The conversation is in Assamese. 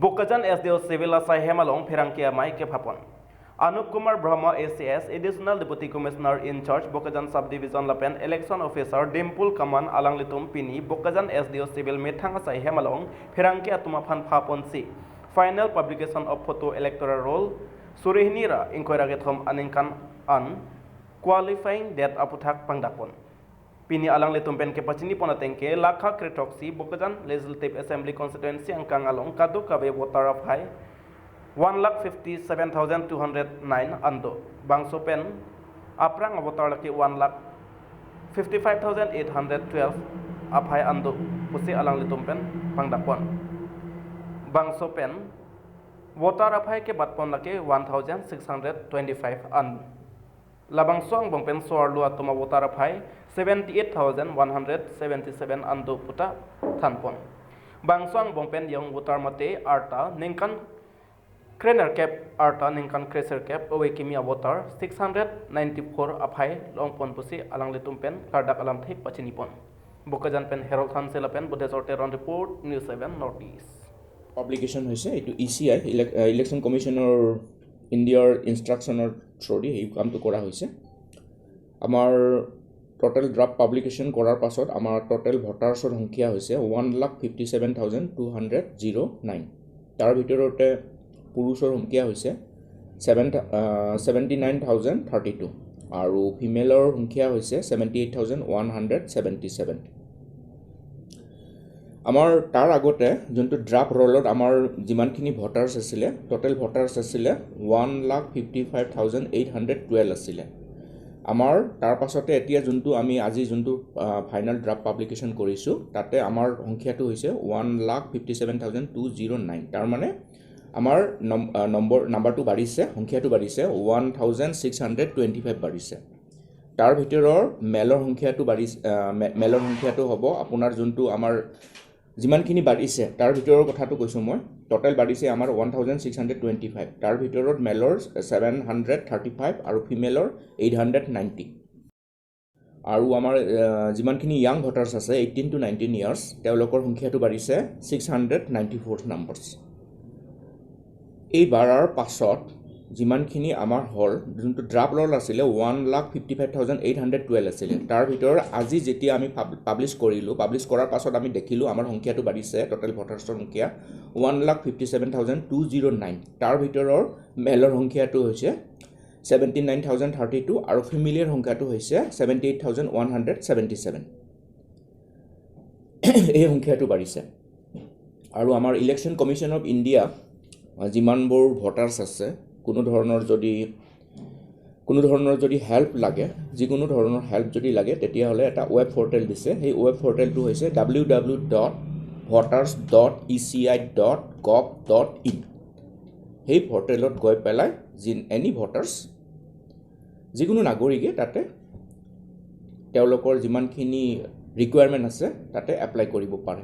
Bokajan SDO Civil Asai Hemalong Pherangkia Mai ke phapon. Anup Kumar Brahma ACS, Additional Deputy Commissioner in Charge, Bokajan Sub Division Lapen Election Officer Dimpul Kaman Alanglitum Pini Bokajan SDO Civil Methang Asai Hemalong Pherangkia Tuma Phan Phapon si Final Publication of Photo Electoral Roll Surihinira Inquiry Thom Aningkan an Qualifying Date Aputhak Pangdapon. Pini alang letumpen ke pachini pona tengke lakha kretoksi Bokajan Legislative Assembly Constituency angkang along kadu kabe voter of high 1,57,209 ando bangsopen aprang voter laki 1,55,812 aphai ando pusi alang letumpen pangdapon bangsopen voter aphai ke batpon laki 1625 an labangso ang bongpen soarlu atuma voter aphai 78,177 ando puta thanpon bangso ang bongpen yang voter mate arta ningkan krener cap arta ningkan kreser cap owe kimi voter 694 aphai longpon pusi alang litumpen kardak alam thai pachinipon Bokajan pen Herald Hansela pen Budheswar Teron report, News 7 North East. Publication হৈছে এইটো ই চি I, election কমিশ্যনৰ ইণ্ডিয়াৰ ইনষ্ট্ৰাকশ্যনৰ থ্ৰুদি এই কামটো কৰা হৈছে। আমাৰ ট'টেল ড্ৰাফ্ট পাব্লিকেশ্যন কৰাৰ পাছত আমাৰ ট'টেল ভোটাৰ্ছৰ সংখ্যা হৈছে 1,57,209। তাৰ ভিতৰতে পুৰুষৰ সংখ্যা হৈছে 79,032 আৰু ফিমেলৰ সংখ্যা হৈছে 78,177। আমাৰ তাৰ আগতে যোনটো ড্ৰাফ্ট ৰলত আমাৰ যিমানখিনি ভোটাৰ্ছ আছিলে, ট'টেল ভোটাৰ্ছ আছিলে 1,55,812 আছিলে আমাৰ। তাৰ পাছতে এতিয়া যোনটো আমি আজি যোনটো ফাইনেল ড্ৰাফ্ট পাব্লিকেশ্যন কৰিছোঁ, তাতে আমাৰ সংখ্যাটো হৈছে 1,57,209। তাৰমানে আমাৰ নাম্বাৰটো বাঢ়িছে, সংখ্যাটো বাঢ়িছে, 1625 বাঢ়িছে। তাৰ ভিতৰৰ মেলৰ সংখ্যাটো বাঢ়িছে। মেলৰ সংখ্যাটো হ'ব আপোনাৰ যোনটো আমাৰ যিমানখিনি বাঢ়িছে তাৰ ভিতৰৰ কথাটো কৈছোঁ মই। ট'টেল বাঢ়িছে আমাৰ 1625, তাৰ ভিতৰত মেলৰ 735 আৰু ফিমেলৰ 890। আৰু আমাৰ যিমানখিনি য়াং ভোটাৰ্ছ আছে, 18 টু 19 ইয়াৰ্ছ, তেওঁলোকৰ সংখ্যাটো বাঢ়িছে 694 নাম্বাৰ্ছ। এই বাঢ়াৰ পাছত যিমানখিনি আমাৰ হ'ল, যোনটো ড্ৰাফ্ট ৰল আছিলে 1,55,812 আছিলে, তাৰ ভিতৰত আজি যেতিয়া আমি পাব্লিছ কৰিলোঁ, পাব্লিছ কৰাৰ পাছত আমি দেখিলোঁ আমাৰ সংখ্যাটো বাঢ়িছে, ট'টেল ভোটাৰ্ছৰ সংখ্যা 1,57,209। তাৰ ভিতৰৰ মেলৰ সংখ্যাটো হৈছে 79,032 আৰু ফিমেলৰ সংখ্যাটো হৈছে 78,177। এই সংখ্যাটো বাঢ়িছে। আৰু আমাৰ ইলেকশ্যন কমিশ্যন অফ ইণ্ডিয়া যিমানবোৰ ভোটাৰ্ছ আছে, কোনো ধৰণৰ যদি হেল্প লাগে, যিকোনো ধৰণৰ হেল্প যদি লাগে, তেতিয়াহ'লে এটা ৱেব পৰ্টেল দিছে। সেই ৱেব পৰ্টেলটো হৈছে ww.voters.eci.gov.in। সেই পৰ্টেলত গৈ পেলাই যি এনি ভোটাৰ্ছ, যিকোনো নাগৰিকে তাতে তেওঁলোকৰ যিমানখিনি ৰিকুৱাৰমেণ্ট আছে তাতে এপ্লাই কৰিব পাৰে।